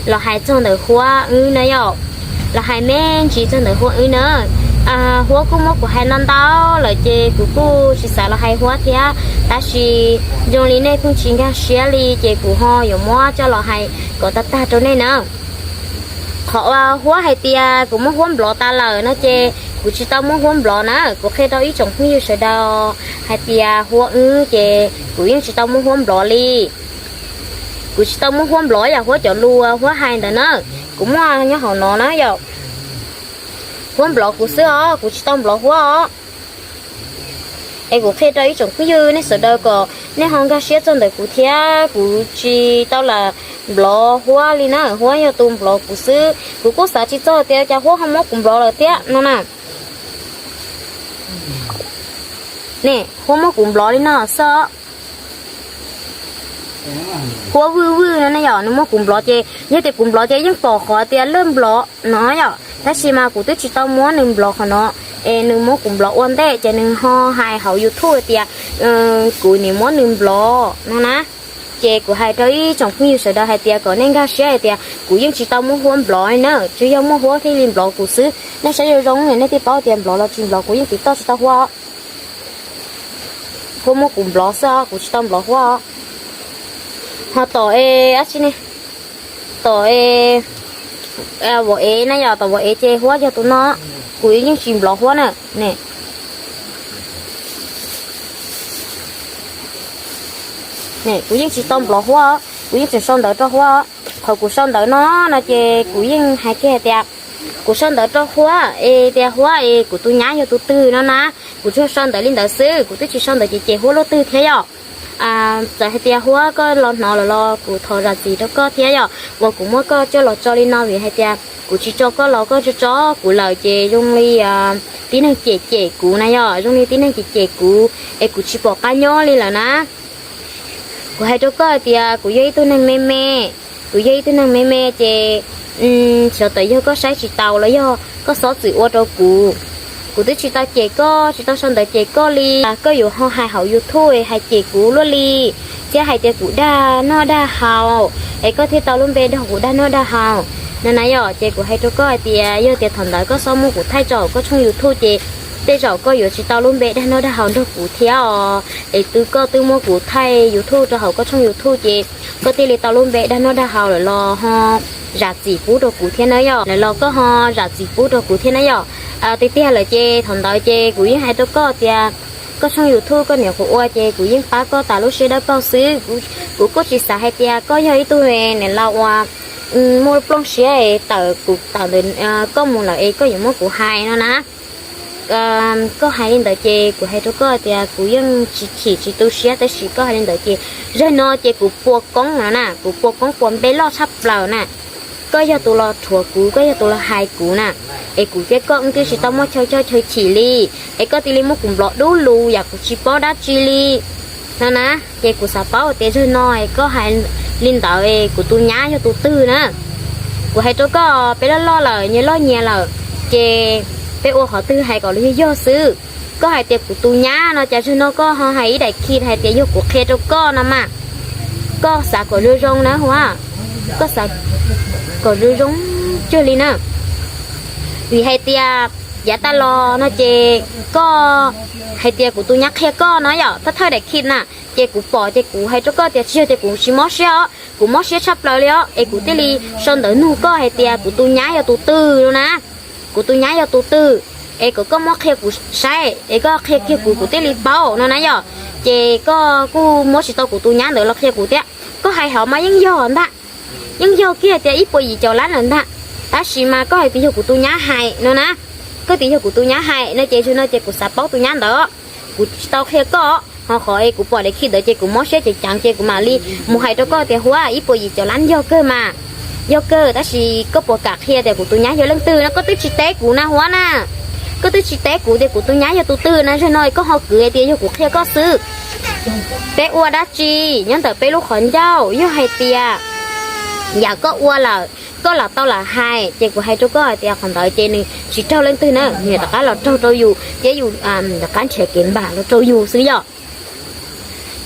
los hais txog ntawm Huab wb na yom, los hais me ntsis txog ntawm Huab wb na. Huab kuj muab kuv hais ntau ntau lawm ces kuv kuj tsis xav los hais Huab thiab, tab sis zoo li nej pheej tsis nkag siab li ces kuv ho yuav muab coj los hais kom tag tag rau nej na. Qhov uas Huab hais tias kuv muab Huab nplov tas lawm no ces kuv tsis tau muab Huab nplov na. Kuv qhia rau ib tsoom phooj ywg sawv daws hais tias Huab wb ces kuv yeej tsis tau muab Huab nplov li. Kuv tsis tau muab Huab nplov yam Huab cov lus Huab hais ntawd na. Kuv muaj nyob hauv no na yom. Huab nplov kuv xwb os, kuv tsis tau nplov Huab os. Es kuv qhia rau ib tsoom phooj ywg nej sawv daws kom nej ho nkag siab txog ntawm kuv thiab, kuv tsis tau lam nplov Huab li na, Huab yog tus nplov kuv xwb. Kuv kuj xav tsis txog tias cas Huab ho muab kuv nplov lawm thiab no na. Ne, Huab muab kuv nplov li no xwb. Huab Vwj Vwj no ne yom, nws muab kuv nplov ces yog tias kuv nplov ces yeej pom qhov tias lwj nplov no yom, tab sis mas kuv twb tsis tau muab nws nplov qhov no, es nws muab kuv nplov ua ntej ces nws ho hais hauv YouTube tias kuv niam muab nws nplov no na. Ces kuv hais rau ib tsoom phooj ywg sawv daws hais tias kom nej nkag siab hais tias kuv yeej tsis tau muab Huab nplov li na, tsuas yog muaj Huab thiaj li nplov kuv xwb. Nej saib zoo zoo, nej thiaj paub tias nplov los tsis nplov, kuv yeej tiv toj tsis tau Huab. Huab muab kuv nplov xwb os, kuv tsis tau nplov Huab. Ho tom e, ab tsi ne, tom e, vauv ev na yom, tom vauv ev ces Huab yog tus no, kuv yeej tsis nplov Huab na. Ne, kuv yeej tsis tau nplov Huab, kuv yeej tseem sau ntawv rau Huab. Qhov kuv sau ntawv no no ces kuv yeej hais kiag hais tias kuv sau ntawv rau Huab es tias Huab es kuv tus nyab yog tus twg no na. Kuv tsuas sau ntawv li ntawd xwb, kuv twb tsis sau ntawv cem cem Huab luaj twg thiab yom. Txawm hais tias Huab koj los hnov lawm los kuv thov zam txim rau koj thiab yom, uas kuv muab koj coj los tso li no vim hais tias kuv tsis tso koj los koj tso tso kuv lawm ces zoo li tib neeg cem cem kuv na yom, zoo li tib neeg cem cem kuv es kuv tsis pom qab nyob li lawm na. Kuv hais rau koj hais tias kuv yog ib tug neeg me me, kuv yog ib tug neeg me me ces xyov tawm yog koj saib tsis taus los yog koj xob txwm ua rau kuv. Kuv twb tsis tau cem koj, tsis tau sau ntawv cem koj li, koj yuav ho hais hauv YouTube hais cem kuv luaj li, thiab hais tias kuv dag noj dag haus, es koj thiaj tau lub npe nrog kuv dag noj dag haus no na yom. Ces kuv hais rau koj hais tias yog tias thaum ntawd koj xob muab kuv thaij tso hauv koj tshooj YouTube ces tej zaum koj yuav tsis tau lub npe dag noj dag haus nrog kuv thiab os. Es twb koj twb muab kuv thaij YouTube rau hauv koj tshooj YouTube ces koj thiaj li tau lub npe dag noj dag haus lawm los ho zam txim pub rau kuv thiab na yom, lawm los koj ho zam txim pub rau kuv thiab na yom. Tiag tiag lawm ces thaum ntawd ces kuv yeej hais rau koj tias koj tshooj YouTube koj niam kuv ua ces kuv yeej pab koj tas lub siab dawb paug xwb. Kuv kuj tsis xav hais tias koj yog ib tug niam laus uas muaj plooj siab es tawm kuv tawm ntawm koj mus lawm es koj yuav muab kuv hais no na. Koj hais li ntawd ces kuv hais rau koj tias kuv yeej tsis chim tsis tu siab, tab sis koj hais li ntawd ces zaum no ces kuv pua koob no na, kuv pua koob pua npe loj tshaj plaws na. Koj yog tus los rhuav kuv, koj yog tus los hais kuv na, es kuv thiab koj wb twb tsis tau muaj chaw choj chaw chim li, es koj cia li muab kuv nplov dub lus yam kuv tsis paub dab tsi li no na. Ces kuv xav paub tias zaum no es koj hais li ntawd es kuv tus nyab yog tus twg na. Kuv hais rau koj, peb loj loj lawm, nyias loj nyias lawm, ces peb ua qhov twg hais kom los yog yog xwb. Koj hais tias kuv tus nyab no cas zaum no koj ho hais ib daim khi hais tias yog kuv qhia rau koj no mas. Koj xav kom zoo zoo na Huab, koj xav kom zoo zoo cuag li na. Vim hais tias yav tag los no ces koj hais tias kuv tus nyab qhia koj no yom, thawj thawj daim khi na, ces kuv pom ces kuv hais rau koj tias tsis yog tias kuv tsis mob siab os, kuv mob siab tshaj plaws li os, es kuv thiaj li sau ntawv nug koj hais tias kuv tus nyab yog tus twg no na. Kuv tus nyab yog tus twg, es kom koj muab qhia kuv saib, es koj qhia kiag kuv kuv thiaj li paub no na yom. Ces koj kuj muab tsis tau kuv tus nyab ntawd los qhia kuv thiab. Koj hais hov mas yeej yog ntag, yeej yog kiag tias ib puas yim caum lab lawm ntag, tab sis mas koj hais tias yog kuv tus nyab hais no na. Koj tias yog kuv tus nyab hais no ces zaum no ces kuv xav paub tus nyab ntawd. Kuv tsis tau qhia koj, ho qhov es kuv pom daim khi ntawd ces kuv mob siab ceev ceev ces kuv mam li mus hais rau koj tias Huab, ib puas yim caum lab yog kawg mas, yog kawg, tab sis koj puas kam qhia tias kuv tus nyab yog leej twg no? Koj twb tsis teb kuv na Huab na, koj twb tsis teb kuv tias kuv tus nyab yog tus twg na, zaum no koj ho kwv tias yog kuv qhia koj xwb. Peb ua dab tsi nyob ntawm peb lub qhov ncauj, yog hais tias yam koj ua lawm koj lam tau lam hais, ces kuv hais rau koj hais tias qhov ntawd ces nws tsis raug leej twg na, nws rov qab los raug rau yus thiab yus rov qab nrhiav kev npam los rau yus xwb yom.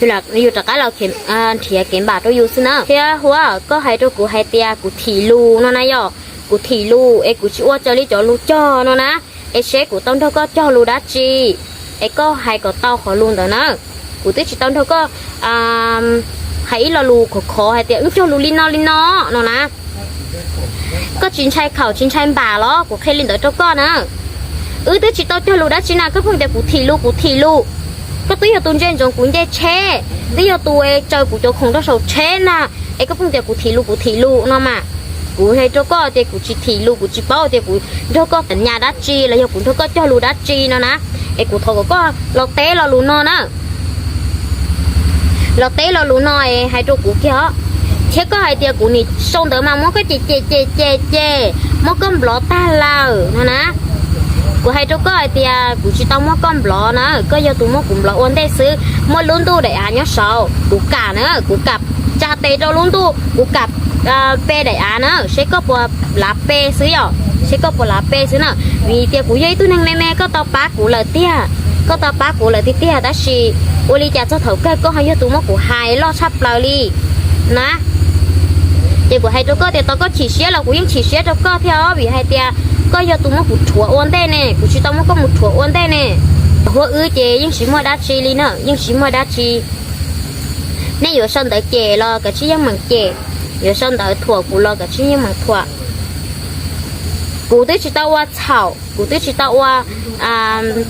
Yus rov qab los nrhiav kev npam rau yus xwb na. Thiab Huab, koj hais rau kuv hais tias kuv thim lus no na yom, kuv thim lus es kuv tsis ua raws li cov lus cog no na, es seb kuv tau nrog koj cog lus dab tsi, es koj hais kom tau qhov lus ntawd na. Kuv twb tsis tau nrog koj hais ib lo lus khov khov hais tias wb cog lus li no li no no na. Koj tsis ntshai khaum tsis ntshai npam los? Kuv qhia li ntawd rau koj na. Wb twb tsis tau cog lus dab tsi na, koj pheej tias kuv thim lus kuv thim lus. Koj twb yog tus ntsia ntsoov kuv nce tsheb, twb yog tus tsaws kuv cov khoom rau saum tsheb na, es koj pheej tias kuv thim lus kuv thim lus no mas. Kuv hais rau koj tias kuv tsis thim lus, kuv tsis paub tias kuv nrog koj tham nyas dab tsi los yog kuv nrog koj cog lus dab tsi no na. Es kuv thov kom koj los teb lo lus no na. Los teb lo lus no es hais rau kuv kiag os. Thiab koj hais tias kuv nim sau ntawv mas muab koj cem cem cem cem cem, muab koj nplov tag lawm no na. Kuv hais rau koj hais tias kuv tsis tau muab koj nplov na, koj yog tus muab kuv nplov ua ntej xwb. Muaj lub ntuj daim av nyob saud, kuv kam na, kuv kam tsa tes rau lub ntuj, kuv kam pe daim av na, seb koj puas lav pe xwb yom, seb koj puas lav pe xwb na. Vim tias kuv yog ib tug neeg me me, koj tau pab kuv lawm tiag, koj tau pab kuv lawm tiag tiag, tab sis ua li cas txog thaum kawg koj ho yog tus muab kuv hais loj tshaj plaws li na. Ces kuv hais rau koj tias tau koj chim siab los kuv yeej chim siab rau koj thiab os, vim hais tias koj yog tus muab kuv rhuav ua ntej ne, kuv tsis tau muab koj mus rhuav ua ntej ne. Huab wb ces yeej tsis muaj dab tsi li na, yeej tsis muaj dab tsi. Nej yuav sau ntawv cem los kav tsij yeej meem cem, yuav sau ntawv thuam kuv los kav tsij yeej meem thuam. Kuv twb tsis tau ua txhaum, kuv twb tsis tau ua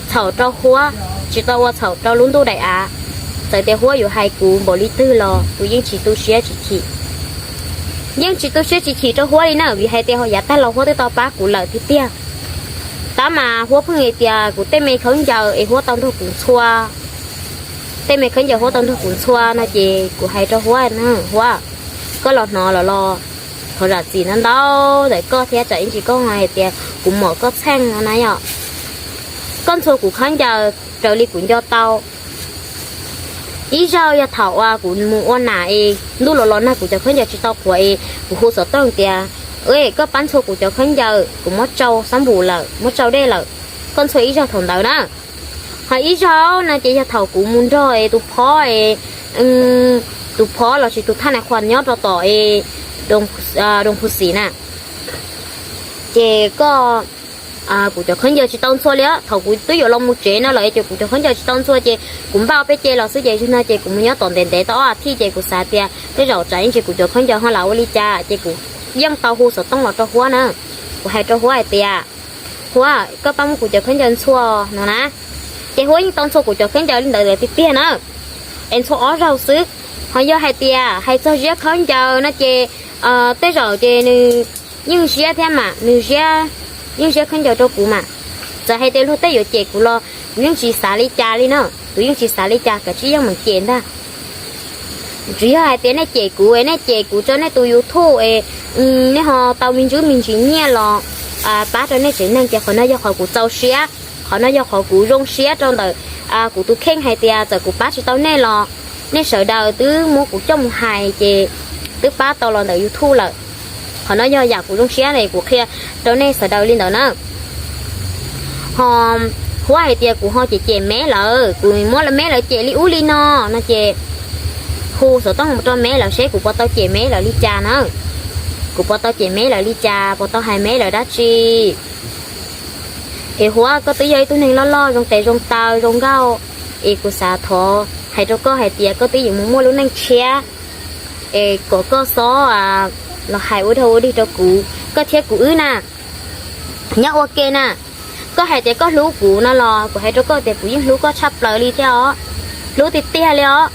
txhaum rau Huab, tsis tau ua txhaum rau lub ntuj daim av. Txawm tias Huab yuav hais kuv npaum li twg los kuv yeej tsis tu siab tsis chim. Yeej tsis tu siab tsis chim rau Huab li na, vim hais tias yav tag los Huab twb tau pab kuv lawm tiag tiag. Tab mas Huab pheej hais tias kuv tej me khaub ncaws es Huab tau nrog kuv ntxhua, tej me khaub ncaws Huab tau nrog kuv ntxhua no ces kuv hais rau Huab na, Huab, koj los hnov los los thov zam txim ntau ntau ntawm koj thiab tsam ib ntsis koj hais tias kuv mom koj txheej no na yom. Koj ntxhua kuv khaub ncaws raws li kuv nco tau. Ib zaug yog thaum uas kuv mus ua nas es ntuj los los nag kuv cov khaub ncaws tsis tau qhuav es kuv hu xov tooj tias, koj pab ntxhua kuv cov khaub ncaws, kuv muab tsau xab npum lawm, muab tsau dej lawm. Koj ntxhua ib zaug thaum ntawd na. Ho ib zaug no ces yog thaum kuv mus nrog es tus phob es, tus phob los sis tus thaj nais qhuas nyob rau tom es Doo Phu Xim na, ces koj, kuv cov khaub ncaws tsis tau ntxhua li. Thaum kuv twb yuav los mus tsev no lawm ces kuv cov khaub ncaws tsis tau ntxhua ces kuv npaj ua peb ce los xwb ces zaum no ces kuv mus nyob tom ntev ntev tau ob as thiv ces kuv xav tias tej zaum tsam ib ntsis kuv cov khaub ncaws ho lam ua li cas ces kuv yeej tau hu xov tooj los rau Huab na. Kuv hais rau Huab hais tias, Huab, koj pab muab kuv cov khaub ncaws ntxhua no na. Ces Huab yeej tau ntxhua kuv cov khaub ncaws li ntawd lawm tiag tiag na. Es ntxhua ob zaug xwb. Ho yog hais tias hais txog ziab khaub ncaws no ces tej zaum ces nws yeej ziab thiab mas, nws ziab, yeej ziab khaub ncaws rau kuv mas. Txawm hais tias luag tej yuav cem kuv los kuv yeej tsis xav li cas li na, kuv yeej tsis xav li cas, kav tsij yeej meem cem ntag. Tsuas yog hais tias nej cem kuv es nej cem kuv rau nej tus YouTube es nej ho tau me ntsis me ntsis nyiaj los pab rau nej tsev neeg ces qhov no yog qhov kuv txaus siab, qhov no yog qhov kuv zoo siab rau ntawm kuv tus kheej hais tias txawm kuv pab tsis tau nej los nej sawv daws twb muab kuv coj mus hais ces twb pab tau los ntawm YouTube lawm. Qhov no yog yam kuv zoo siab es kuv qhia rau nej sawv daws li ntawd na. Ho Huab hais tias kuv ho cem cem Meb lawm, kuv muab Meb lawv cem li ub li no no ces hu xov tooj mus rau Meb lawv seb kuv puas tau cem Meb lawv li cas na, kuv puas tau cem Meb lawv li cas, puas tau hais Meb lawv dab tsi. Es Huab, koj twb yog ib tug neeg loj loj zoo tes zoo taw zoo nkauj, es kuv xav thov hais rau koj hais tias koj twb yuav mus muaj lub neej tshiab, es kom koj txhob los hais ua dog ua dig rau kuv, koj thiab kuv wb na, nyob ua ke na. Koj hais tias koj hlub kuv no los kuv hais rau koj tias kuv yeej hlub koj tshaj plaws li thiab os, hlub tiag tiag li os.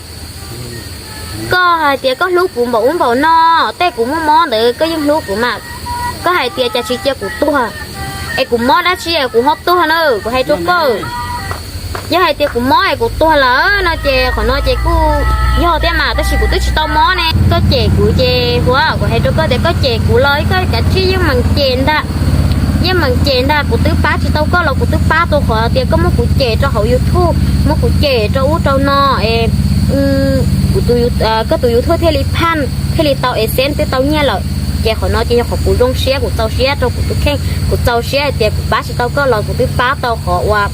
Koj hais tias koj hlub kuv npaum ub npaum no, tej kuv muaj mob ntawd koj yeej hlub kuv mas. Koj hais tias cas tsis cia kuv tuag, es kuv mob dab tsi es kuv ho tuag na, kuv hais rau koj. Yog hais tias kuv mob es kuv tuag lawm no ces qhov no ces kuj yog thiab mas, tab sis kuv twb tsis tau mob ne. Koj cem kuv ces Huab, kuv hais rau koj tias koj cem kuv los koj kav tsij yeej meem cem ntag, yeej meem cem ntag. Kuv twb pab tsis tau koj los kuv twb pab tau qhov tias koj muab kuv cem rau hauv YouTube, muab kuv cem rau ub rau no es kuv, koj tus YouTube thiaj li phaj, thiaj li tau AdSense, twb tau nyiaj lawm. Ces qhov no ces yog qhov kuv zoo siab, kuv txaus siab rau kuv tus kheej, kuv txaus siab hais tias kuv pab tsis tau koj los kuv twb pab tau qhov uas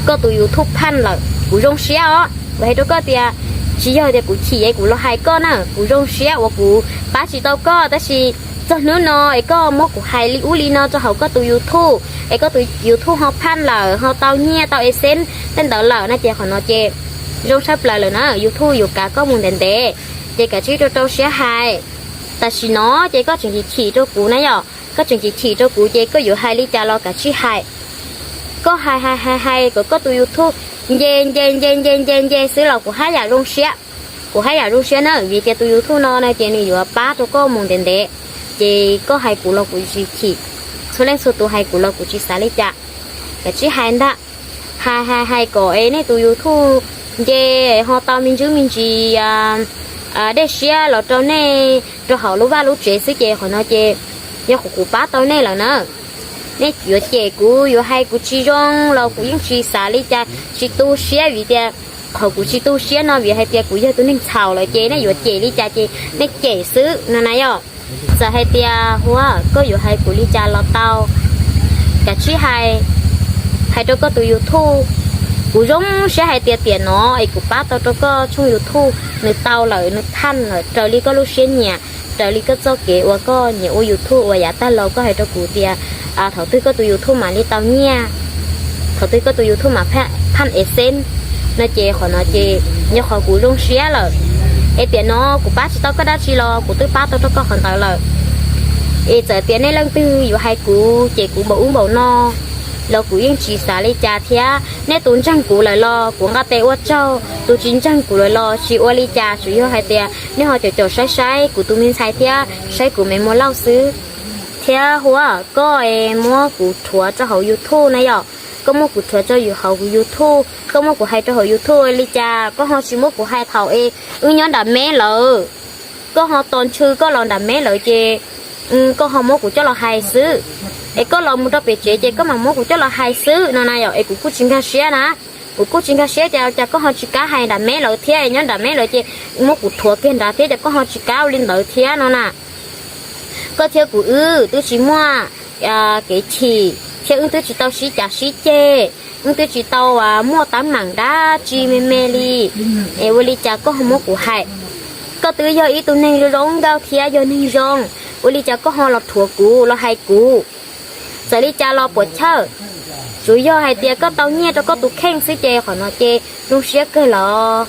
koj tus YouTube phaj lawm, kuv zoo siab os. Kuv hais rau koj tias Tsis yog tias kuv chim es kuv los hais koj na, kuv zoo siab uas kuv pab tsis tau koj, tab sis txog hnub no es koj muab kuv hais li ub li no rau hauv koj tus YouTube, es koj tus YouTube ho phaj lawm, ho tau nyiaj tau AdSense tej ntawd lawm no ces qhov no ces zoo tshaj plaws lawm na, YouTube yuav kav koj mus ntev ntev, ces kav tsij rau rau siab hais. Tam sim no ces koj tseem chim chim rau kuv na yom, koj tseem chim chim rau kuv ces koj yuav hais li cas los kav tsij hais. Koj hais hais hais hais kom koj tus YouTube nce nce nce nce nce nce xwb los kuv haj yam zoo siab. Kuv haj yam zoo siab na, vim tias tus YouTube no no ces nws yuav pab rau koj mus ntev ntev. Ces koj hais kuv los kuv tsis chim, txhua leej txhua tus hais kuv los kuv tsis xav li cas. Kav tsij hais ntag, hais hais hais kom es nej tus YouTube nce ho tau me ntsis me ntsis dej siab los rau nej rau hauv lub vaj lub tsev xwb ces qhov no ces yog qhov kuv pab tau nej lawm na. Nej yuav cem kuv yuav hais kuv tsis zoo los kuv yeej tsis xav li cas, tsis tu siab vim tias qhov kuv tsis tu siab no vim hais tias kuv yog tus neeg txhaum lawm ces nej yuav cem li cas ces nej cem xwb no na yom. Txawm hais tias Huab koj yuav hais kuv li cas los tau, kav tsij hais, hais rau koj tus YouTube. Kuv zoo siab hais tias tiam no es kuv pab tau rau koj tshooj YouTube nws tau lawm, nws phaj lawm raws li koj lub siab nyiam, raws li koj txoj kev uas koj nyiam ua YouTube uas yav tag los koj hais rau kuv tias thaum twg koj tus YouTube mam li tau nyiaj, thaum twg koj tus YouTube mam phaj AdSense no ces qhov no ces yog qhov kuv zoo siab lawm. Es tiam no kuv pab tsis tau koj dab tsi los kuv twb pab tau rau koj qhov ntawd lawm. Es txawm tias nej leej twg yuav hais kuv cem kuv npaum ub npaum no los kuv yeej tsis xav li cas thiab. Nej tus ntseeg kuv lawm los kuv nqa tes ua tsaug, tus tsis ntseeg kuv lawm los tsis ua li cas, tsuas yog hais tias nej ho caum caum saib saib kuv tus me ntxhais thiab saib kuv me Muas Lauj xwb. Thiab Huab koj muab kuv rhuav rau hauv YouTube na yom, koj muab kuv rhuav rau hauv YouTube, koj muab kuv hais rau hauv YouTube li cas koj ho tsis muab kuv hais thaum es wb nyob nram meb lawm. Koj ho tos ntshe koj los nram meb lawm ces koj ho muab kuv coj los hais xwb. Es koj los mus rau pem tsev ces koj mam muab kuv coj los hais xwb no na yom. Es kuv kuj tsis nkag siab na, kuv kuj tsis nkag siab cas cas koj ho tsis kam hais nram meb lawm thiab, nyob nram meb lawm ces muab kuv rhuav kiag nrad thiab cas koj ho tsis kam ua li ntawd thiab no na. Koj thiab kuv wb twb tsis muaj kev chim thiab wb twb tsis tau sib cav sib ceg, wb twb tsis tau muaj teeb meem dab tsi me me li. Es ua li cas koj ho muab kuv hais? Koj twb yog ib tug neeg zoo nkauj thiab yog neeg zoo, ua li cas koj ho los rhuav kuv los hais kuv? Txawm li cas los puam chawj, tsuas yog hais tias koj tau nyiaj rau koj tus kheej xwb ces qhov no ces zoo siab kawg los.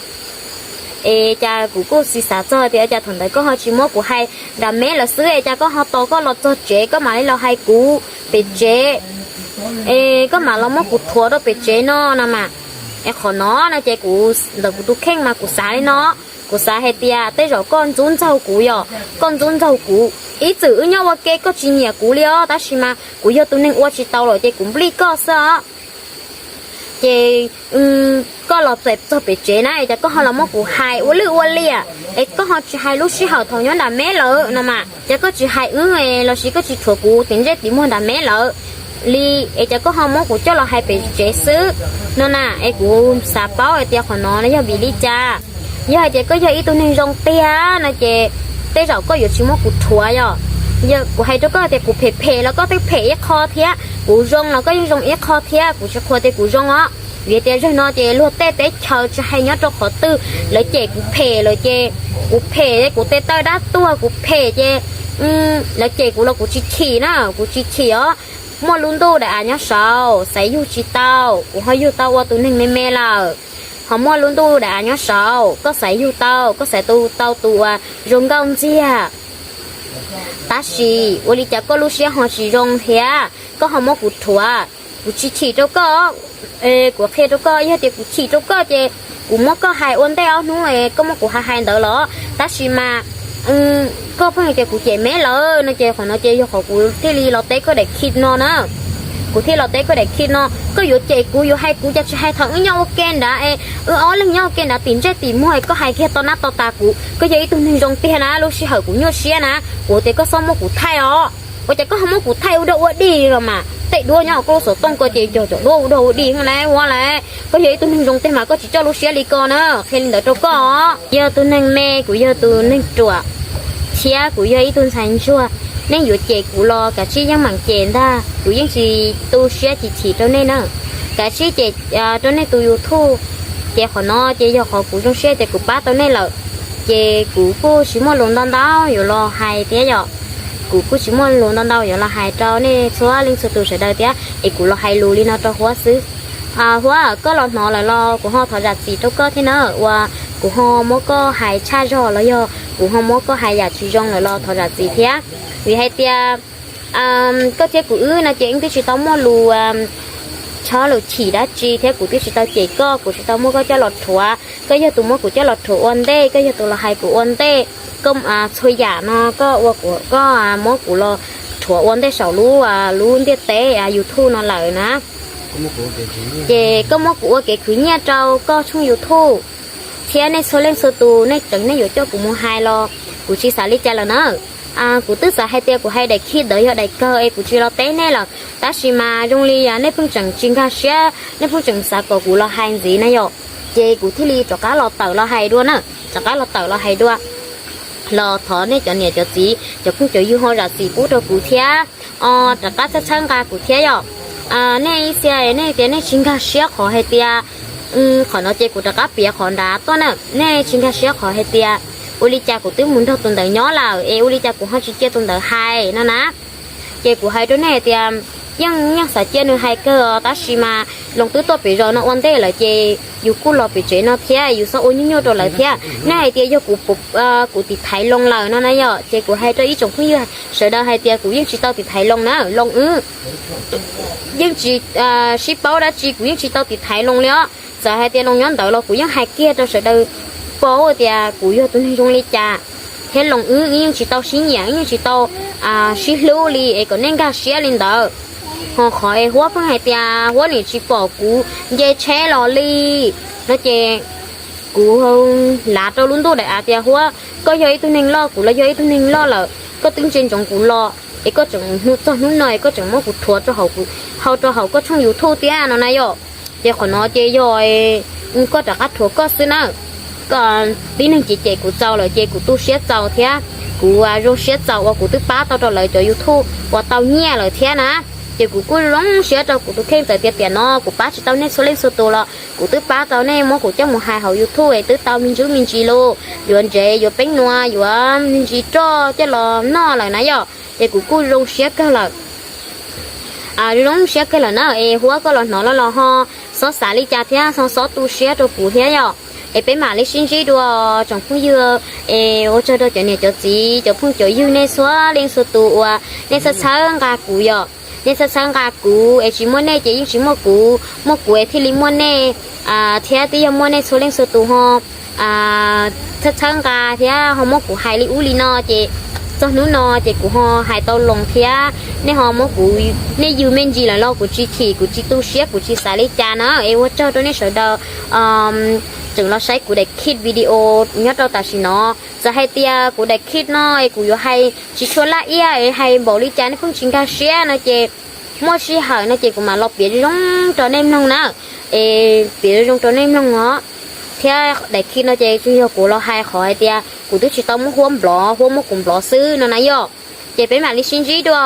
Es cas kuv kuj xav xav txog tias cas thaum ntawd koj ho tsis muab kuv hais nram meb lawm xwb es cas koj ho tos koj los txog tsev koj mam li los hais kuv pem tsev, es koj mam los muab kuv rhuav rau pem tsev no no mas. Es qhov no no ces kuv ntawm kuv tus kheej mas kuv xav li no, kuv xav hais tias tej zaum koj ntxub ntxaug kuv yom, koj ntxub ntxaug kuv. Ib txwm wb nyob ua ke koj tsis nyiam kuv li os, tab sis mas kuv yog tus neeg ua tsis tau lawm ces kuv nplij koj xwb os. Ces koj los txog pem tsev na es cas koj ho los muab kuv hais ua lwj ua liam, es koj ho tsis hais lub sij hawm thaum nyob nram meb lawm no mas, cas koj tsis hais wb lossis koj tsis rhuav kuv tim ntsej tim muag nram meb lawm li, es cas koj ho muab kuv coj los hais pem tsev xwb no na. Es kuv xav paub hais tias qhov no no yog vim li cas. Yog hais tias koj yog ib tug neeg zoo tiag no ces tej zaum koj yuav tsis muab kuv rhuav yom. Kuv hais rau koj tias kuv phem phem los koj twb phem ib qho thiab, kuv zoo los koj yeej zoo ib qho thiab, kuv tsis qhuas tias kuv zoo os. Vim tias zaum no ces luag tej teb chaws tsis hais nyob rau qhov twg, lawv cem kuv phem lawm ces kuv phem, kuv tes taw dab tuag kuv phem ces lawv cem kuv los kuv tsis chim na, kuv tsis chim os. Muaj lub ntuj daim av nyob saud xaiv yug tsis tau, kuv ho yug tau ua tus neeg me me lawm. Ho muaj lub ntuj daim av nyob saud koj xaiv yug tau, koj xaiv tu tau tus uas zoo nkauj ntxiag. Tab sis ua li cas koj lub siab ho tsis zoo thiab koj ho muab kuv rhuav? Kuv tsis chim rau koj, kuv qhia rau koj, yog tias kuv chim rau koj ces kuv muab koj hais ua ntej ob hnub koj muab kuv hais hais ntawd los, tab sis mas koj pheej tias kuv cem meb lawm no ces qhov no ces yog qhov kuv thiaj li los teb koj daim clip no na. Kuv thiaj los teb koj daim clip no, koj yuav cem kuv yuav hais kuv cas tsis hais thaum wb nyob ua ke nrad es wb ob leeg nyob ua ke nrad tim ntsej tim muag es koj hais kiag to nab to tas kuv. Koj yog ib tug neeg zoo tiag na, lub sij hawm kuv nyuaj siab na, kuv tias koj txhob muab kuv thaij os. Ua cas koj ho muab kuv thaij ua dog ua dig los mas, tej duab nyob hauv koj lub xov tooj ko ces yog cov duab ua dog ua dig na Huab lauj. Koj yog ib tug neeg zoo tiag mas koj tsis coj lub siab li ko na, qhia li ntawd rau koj os. Yog tus neeg me, kuv yog tus neeg ruam, thiab kuv yog ib tug ntxhais ntsuag. Nej yuav cem kuv los kav tsij yeej meem cem ntag, kuv yeej tsis tu siab tsis chim rau nej na. Kav tsij cem rau nej tus YouTube, Ces qhov no ces yog qhov kuv zoo siab tias kuv pab tau nej lawm, ces kuv kuj tsis muaj lus ntau ntau yuav los hais thiab yom. Kuv kuj tsis muaj lus ntau ntau yuav los hais rau nej txhua leej txhua tus sawv daws thiab es kuv los hais lus li no rau Huab xwb. Huab, koj los hnov lawm los kuv ho thov zam txim rau koj thiab na, uas kuv ho muab koj hais tshaj zog los yog kuv ho muab koj hais yam tsis zoo lawm los thov zam txim thiab. Vim hais tias koj thiab kuv wb no ces wb twb tsis tau muaj lus chob lus chim dab tsi thiab kuv twb tsis tau cem koj, kuv tsis tau muab koj coj los rhuav. Koj yog tus muab kuv coj los rhuav ua ntej, koj yog tus los hais kuv ua ntej. Koj txhua yam no koj ua kuv, koj muab kuv los rhuav ua ntej saum lub, lub ntiaj teb YouTube no lawm na. Ces koj muab kuv ua kev khwv nyiaj rau koj tshooj YouTube, thiab nej txhua leej txhua tus nej tseem nej yuav coj kuv mus hais los kuv tsis xav li cas lawm na. Kuv twb xav hais tias kuv hais daim khib ntawd yog daim kawg es kuv tsis los teb nej lawm, tab sis mas zoo li nej pheej tseem tsis nkag siab, nej pheej tseem xav kom kuv los hais ntxiv na yom. Ces kuv thiaj li rov qab los tawm los hais dua na, rov qab los tawm los hais dua. Los thov nej cov niam cov txiv cov phooj cov ywg ho zam txim pub rau kuv thiab, rov qab txhawb txhawb nqa kuv thiab yom. Nej ib txhia nej tias nej tsis nkag siab qhov hais tias, qhov no ces kuv rov qab piav qhov nrad tuaj na, nej tsis nkag siab qhov hais tias ua li cas kuv twb mus nrog tus ntawd nyob lawm es ua li cas kuv ho tsis cia tus ntawd hais no na. Ces kuv hais rau nej hais tias yeej, yeej xav cia nws hais kawg os, tab sis mas Loos twb tuaj pem zos no ua ntej lawm ces yus kuj los pem tsev no thiab, yus txhob ua nyuaj nyuaj rau lawv thiab. Nej hais tias yog kuv, kuv tiv thaiv Loos lawm no na yom, ces kuv hais rau ib tsoom phooj ywg sawv daws hais tias kuv yeej tsis tau tiv thaiv Loos na, Loos wb yeej tsis sib paub dab tsi, kuv yeej tsis tau tiv thaiv Loos li os. Txawm hais tias Loos nyob ntawd los kuv yeej hais kiag rau sawv daws paub tias kuv yog tus neeg zoo li cas, thiab Loos wb yeej tsis tau sib nyiam, yeej tsis tau sib hlub li es kom nej nkag siab li ntawd. Ho qhov es Huab pheej hais tias Huab nim tsis pom kuv nce tsheb los li no ces kuv lav rau lub ntuj daim av tias Huab, koj yog ib tug neeg loj, kuv los yog ib tug neeg loj lawm, koj twb ntsia ntsoov kuv los es koj tseem hnub txog hnub no es koj tseem muab kuv rhuav rau hauv, hau rau hauv koj tshooj YouTube thiab no na yom. Ces qhov no ces yog koj rov qab rhuav koj xwb na. Koj tib neeg cem cem kuv txaus lawm ces kuv tu siab txaus thiab kuv zoo siab txaus uas kuv twb pab tau rau lawv cov YouTube uas tau nyiaj lawm thiab na. Ces kuv kuj zoo siab rau kuv tus kheej txawm tias tiam no kuv pab tsis tau nej txhua leej txhua tus los kuv twb pab tau nej muab kuv coj mus hais hauv YouTube es twb tau me ntsuj me ntsis los yuav ntsev yuav peeb nua yuav me ntsis roj coj los noj lawm na yom. Ces kuv kuj zoo siab kawg lawm. Zoo siab kawg lawm na es Huab koj los hnov los los ho xob xav li cas thiab ho xob tu siab rau kuv thiab yom. Es peb mam li sib ntsib dua tsoom phooj ywg. Es ua tsaug rau cov niam cov txiv cov phooj cov ywg nej txhua leej txhua tus uas nej txhawb txhawb nqa kuv yom. Nej txhawb txhawb nqa kuv es tsis muaj nej ces yeej tsis muaj kuv, muaj kuv es thiaj li muaj nej thiab twb yog muaj nej txhua leej txhua tus ho txhawb txhawb nqa thiab ho muab kuv hais li ub li no ces txog hnub no ces kuv ho hais tau Loos thiab nej ho muab kuv, nej yws me ntsis lawm los kuv tsis chim, kuv tsis tu siab, kuv tsis xav li cas na. Es ua tsaug rau nej sawv daws tseem los saib kuv daim khib video nyob rau tam sim no. Txawm hais tias kuv daim khib no es kuv yuav hais tsis tshua laj iab es hais npaum li cas nej pheej tsis nkag siab no ces muaj sij hawm no ces kuv mam los piav zoo zoo rau nej mloog na. Es piav zoo zoo rau nej mloog os. Thiab daim khib no ces tsuas yog kuv los hais qhov hais tias kuv twb tsis tau muab Huab nplov, Huab muab kuv nplov xwb no na yom. Ces peb mam li sib ntsib dua.